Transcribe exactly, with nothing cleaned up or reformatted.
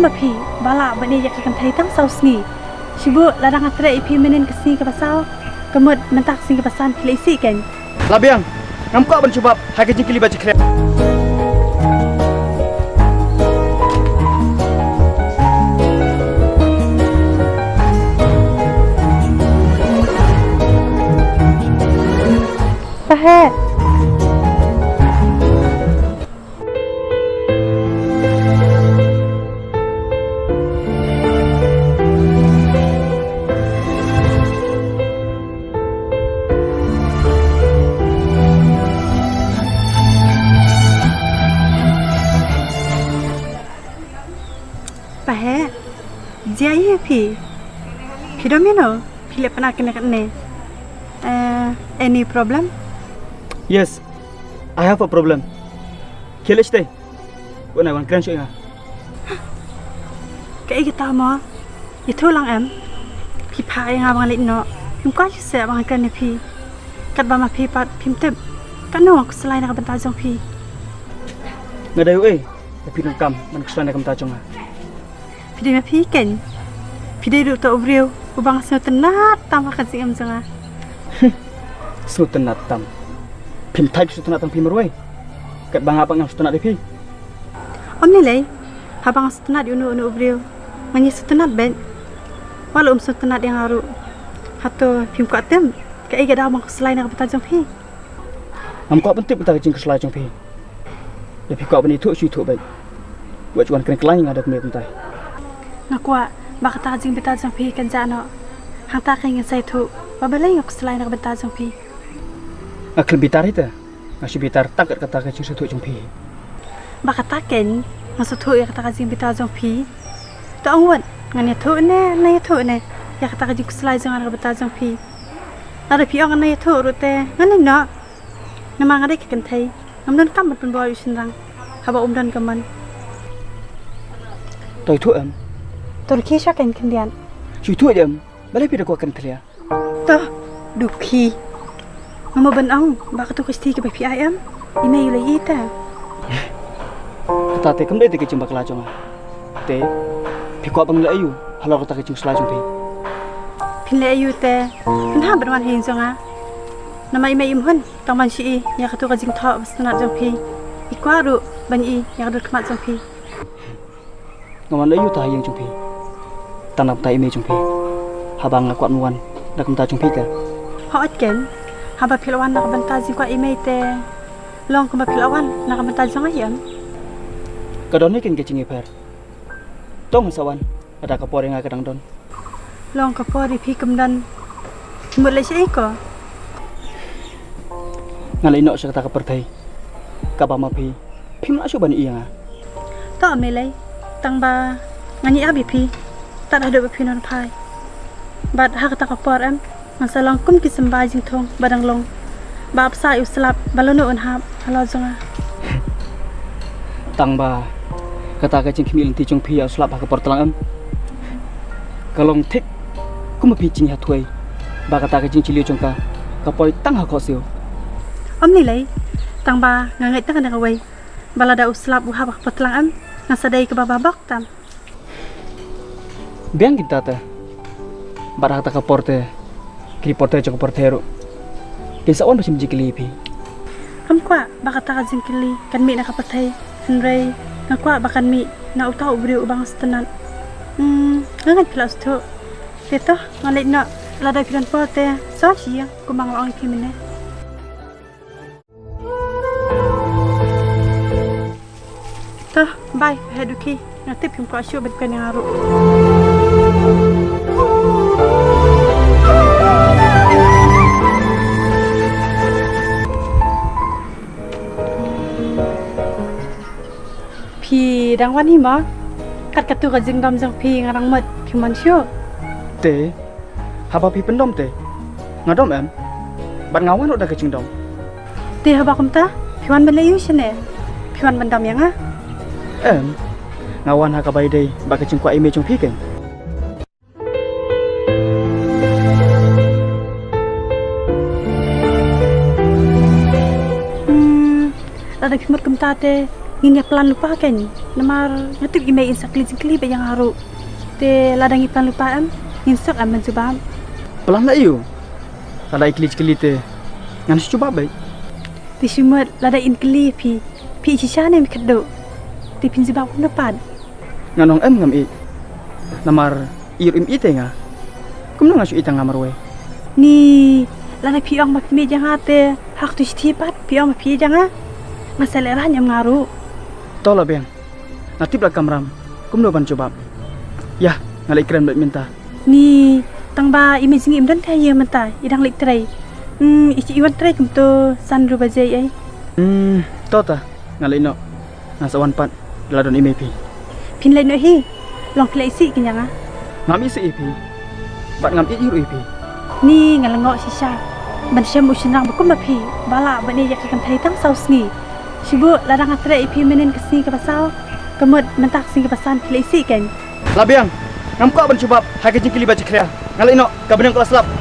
Ba phi ba lah ban ïa ka kynthei tang saw sngi. Shu buh lada nga treh ïa phi mynnin ka sngi kaba saw, ka mut mynta ka sngi kaba san phi la isih kein. La biang, ngam kwah ban shu bap ha ka jingkylli ba jingkhlem. Paheh. Paheh, jia ïa phi. Phi dom ïa no, phi leh pynah kane kane. Eh, any problem? Yes, I have a problem. Khie leit shatei. Wan ai wan kren shuh ïa nga. Kaei kata mo? Ïathuh lang em. Phi phah ïa nga ba ngan leit noh. Phim kwah shuh seh ba ngan kren ïa phi. Katba ma phi pat phim tip kano nga khuslai na ka bynta jong phi. Nga dei uei ba phi donkam ban khuslai na ka bynta jong nga? Phi dei ma phi kein. Phi dei ruh uta u briew uba nga sngewtynnat tam ha ka jingim jong nga. Sngewtynnat tam? Phim thait sngewtynnat tang phi marwei. Katba nga pat ngam sngewtynnat ïa phi. Ym lei lei. Haba nga sngewtynnat ïa uno uno u briew, ngan ïa sngewtynnat beit. Wat la um sngewtynnat ïa nga ruh. Hato phim kwah tip kaei ka daw ba nga khuslai na ka bynta jong phi? Ngam kwah ban tip kata ka jingkhuslai jong phi. Lada phi kwah ban ïathuh shu ïathuh beit. Wat shu wan kren khlaiñ ïa nga da kmie kumtai. Nga kwah ba kata ka jingbynta jong phi kan jah noh. Hangta kein ngan sa ïathuh ba balei nga khuslai na ka bynta jong phi. Nga khlem bitar hi te. Nga shu bitar tang kat kata ka jingsngewthuh jong phi. Ba kata kein nga sngewthuh ïa kata ka jingbynta jong phi. To ong wat ngan ïathuh ne ngan ïathuh ne ïa kata ka jingkhuslai jong nga na ka bynta jong phi. Lada phi ong ngan ïathuh ruh te ngan ïa noh. Namar nga dei ka kynthei, ngam donkam ban pynbor ïa u shynrang haba um don ka mon. To ïathuh em? To rkhie sha kein khyndiat. Shu ïathuh em? Balei phi da kwah kren thalia? To, Dukhi. Nga mut ban ong ba katu ka shithi kaba phi ai em, i mei u la ïohi te. Kata te kam dei te ka jingbakla jong nga. Te phi kwah ban leh aïu halor kata ka jingshlei jong phi? Phin leh aïu te, phin hap ban wan ha ïing jong nga. Namar i mei im hun tang ban shu i ïa katu ka jingthoh ba sngewtynnat jong phi. I kwah ruh ban i ïa ka dur khmat jong phi. Nga wan aïu ta ha ïing jong phi? Tang na ka bynta i mei jong phi. Haba nga kwah ban wan na ka bynta jong phi te. Hooid kein, haba phi la wan na ka bynta jingkwah i mei te long kumba phi la wan na ka bynta jong nga hi em? Ka don hi kein ka jingïapher. To ngan sa wan lada ka por ïa nga ka dang don. Long ka por ïa phi kam don. Mut leh shaei ko? Ngan leit noh sha kata ka pyrthei kaba ma phi phim lah shuh ban ïohi ïa nga. To ym lei lei, tang ba ngan ïa ap ïa phi tad haduh ba phin wan phai. Bad ha kata ka por em ngan sa long kum ki symbai jingthung ba dang long, ba ap sah ïa u slap ba lano un hap halor jong nga. Tang ba kata ka jingkhmih lynti jong phi ïa u slap ha ka por tlang em, ka long thik kumba phi jingïathuh ba kata ka jingjylliew jong ka ka poi tang ha khohsiew. Ym lei lei, tang ba nga ngeit tang da kawei ba lada u slap u hap ha ka por tlang em, ngan sa dei kaba babok tam. Biang kita te. Bad ha kata ka por te ki reporter jong ka pyrthei ruh kin sa wan ba shim jingkylli ïa phi. Ngam kwah ba kata ka jingkylli kan mih na ka pyrthei, hynrei nga kwah ba kan mih na uta u briew uba nga sngewtynnat. Hmm, nga ngeit phi lah sngewthuh. Te to, ngan leit noh, lada phi don por te sa shu ïa kumba nga la ong ïa phi mynne. To, bye, Paheh Dukhi. Nga tip phim kwah shuh ban kren ïa nga ruh. Phi dang wan hi mo? Kat katu ka jingdom jong phi nga dang mut phim wan shuh. Te, haba phi pyndom te nga dom em? Bad nga wan ruh da ka jingdom. Te haba kumta phi wan ban leh aïu shane? Phi wan ban dom ïa nga? Em, nga wan ha kaba ïadei bad ka jingkwah i mei jong phi kein. Hmm, lada phi mut kumta te Ngin ïa plan lypa kein. Namar nga tip i mei in sa kylli jingkylli bad ïa nga ruh. Te lada ngi plan lypa em, ngin suk em ban jubab. Plan la ïu. Lada i kylli jingkylli te ngan shu jubab beit. Te shu mut lada in kylli phi, phi ïeit shisha ne em khatduh? Te phin jubab kumno pat? Ngan ong em ngam ïeit. Namar i ruh im ïeit ïa nga. Kumno nga shu ïeit ïa nga marwei? Ni, lada phi ong ba phim ïeit ïa nga te ha katu shithi pat phi ong ba phi ïeit ïa nga. Nga sa lehrain em nga ruh. To la biang. Nga tip la kamram kumno ban jubab. Ïa, nga leit kren beit mynta. Ni, tang ba i mei jong ngi im don kata ïa mynta, i dang leit trei. Hmm, i, i wan trei kumto san ru baje ei. Hmm, to ta, nga leit noh. Nga sa wan pat la don i mei phi. Phin leit noh hi. Long phi leit isih kein ïa nga? Ngam isih ïa phi. Bad ngam ïeit ruh ïa phi. Ni, nga lyngngoh shisha ban shem u shynrang ba kum ma phi, ba lah ban ïeit ïa ka kynthei tang saw sngi. Shu buh lada nga treh ïa phi mynnin ka sngi kaba saw, ka mut mynta ka sngi kaba san phi leit isih kein. La biang, ngam kwah ban jubab ha ka jingkylli ba jakhlia. Nga leit noh, ka bneng ka la slap.